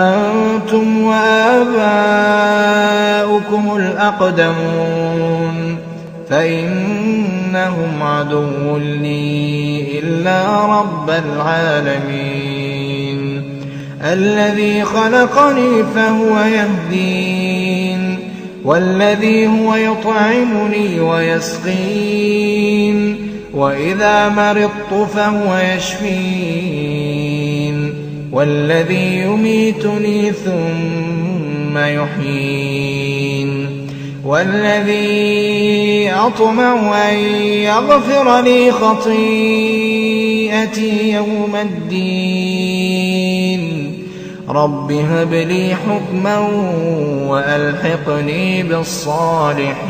أنتم وآباؤكم الأقدمون فإنهم عدو لي إلا رب العالمين الذي خلقني فهو يهدين والذي هو يطعمني ويسقين وإذا مرضت فهو يشفين والذي يميتني ثم يحيين والذي أطمع أن يغفر لي خطيئتي يوم الدين رب هب لي حكما وألحقني بالصالحين.